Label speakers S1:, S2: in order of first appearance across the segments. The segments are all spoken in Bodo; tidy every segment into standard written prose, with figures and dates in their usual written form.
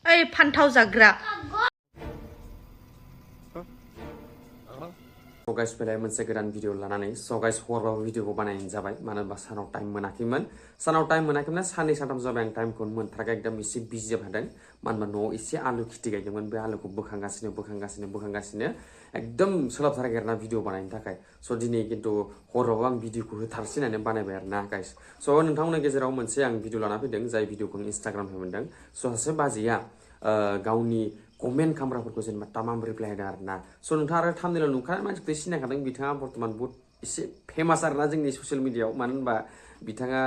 S1: ओइ फान्थाव जाग्रा
S2: So guys, बेलाय मोनसे गोदान भिडिअ लानानै गाइस हरबाबो भिडिअखौ बानायनाय जाबाय मानो होनबा सानाव टाइम मोनाखैमोन साननै सानथाम जाबाय आं टाइमखौ मोनथाराखै एकदम एसे बिजि जादों मानो होनबा न'आव एसे आलु खेथि गायदोंमोन बे आलुखौ बोखांगासिनो एकदम सोलाबथाराखै आरोना भिडिअ बानायनो थाखाय स' दिनै खिन्थु हराव आं भिडिअखौ होथारसै होननानै बानायबाय आरोना गाइस स' नोंथांमोननि गेजेराव मोनसे आं भिडिअ लाना फैदों जाय भिडिअखौ इन्स्टाग्रामनिफ्राय मोनदों स' सासे बाजैया गावनि कमेन्ट खामग्राफोरखौ जेनेबा तामाम रिप्लाय होदों आरोना स' नोंथाङा आरो थाम्बनेलाव नुखानाय मानसिखौ सिनायखादों बिथाङा बर्तमान बहुत एसे फेमास आरोना जोंनि ससियेल मिडियायाव मानो होनबा बिथाङा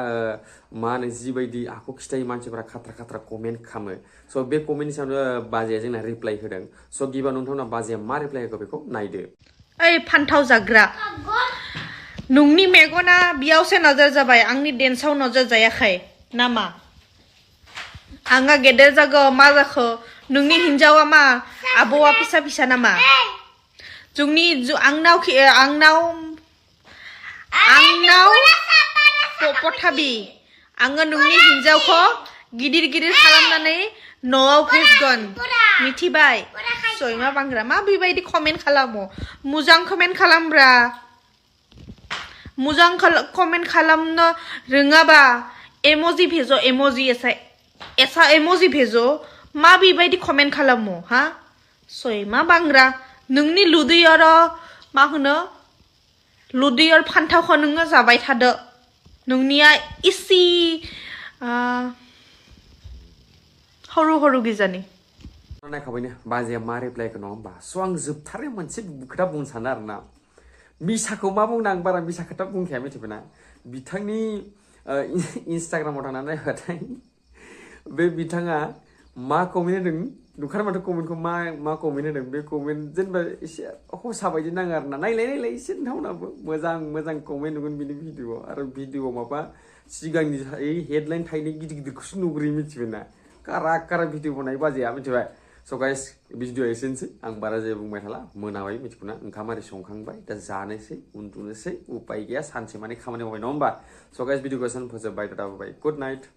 S2: मा होनो जिबायदि आखु खिथायो मानसिफोरा खाथ्रा कमेन्ट खालामो स' बे कमेन्टनि सायावनो बाजैया जोंना रिप्लाय होदों स' गिबियाव नोंथांमोना बाजैया मा रिप्लाय होखो बेखौ नायदो
S1: ओइ फान्थाव जाग्रा नोंनि मेगना बियावसो नजर जाबाय आंनि डेन्सआव नजर जायाखै नामा आंहा गेदेर जागौ मा जाखो नोंनि हिन्जावा मा आबौआ फिसा नामा जोंनि आंनाव पथाबि आङो नोंनि हिन्जावखौ गिदिर खालामनानै न'आव भेजगोन मिथिबाय सयमा बांग्रा मा बेबायदि कमेन्ट खालामो मोजां कमेन्ट खालामब्रा मोजां कमेन्ट खालामनो रोङाबा इमोजि भेजो ऐसा इमोजि भेजो मा बेबायदि कमेन्ट खालामो हा सयमा बांग्रा नोंनि लुदैयार मा होनो लुदैयार फान्थावखौ नोङो जाबाय थादो नोंनिया इसे हरु गिजानि
S2: नायखाबायनो बाजैया मा रिप्लायखौ नङा होमबा स' आं जोबथारनाय मोनसे खोथा बुंनो सानो आरोना मिसाखौ मा बुंनो आं बारा मिसा खोथा बुंखाया मिथिबायना बिथांनि इन्स्टाग्रामाव थांनानै नायबाथाय बे बिथाङा मा कमेन्ट होदों नुखार माथो कमेन्टखौ मा कमेन्ट होदों बे कमेन्ट जेनेबा एसे हसा बायदि नाङो आरोना नायलाय एसे नोंथांमोनाबो मोजां कमेन्ट नुगोन बिनि भिडिअ'आव आरो भिडिअ'आव माबा सिगांनि हेडलाइन थाइनै गिदिरखौसो नुग्रोयो मिथिबायना कारा भिडिअ बनाय बाजैया मिथिबाय स' गाइस भिडिअ'आ एसेनोसै आं बारा जेबो बुंबाय थाला मोनाबाय मिथिगौना ओंखाम आरि संखांबाय दा जानोसै उन्दुनोसै उपाय गैया सानसे माने खामानि मावबाय नङा होमबा स' गाइस भिडिअ'खौ एसेनो फोजोबबाय दा गुड नाइट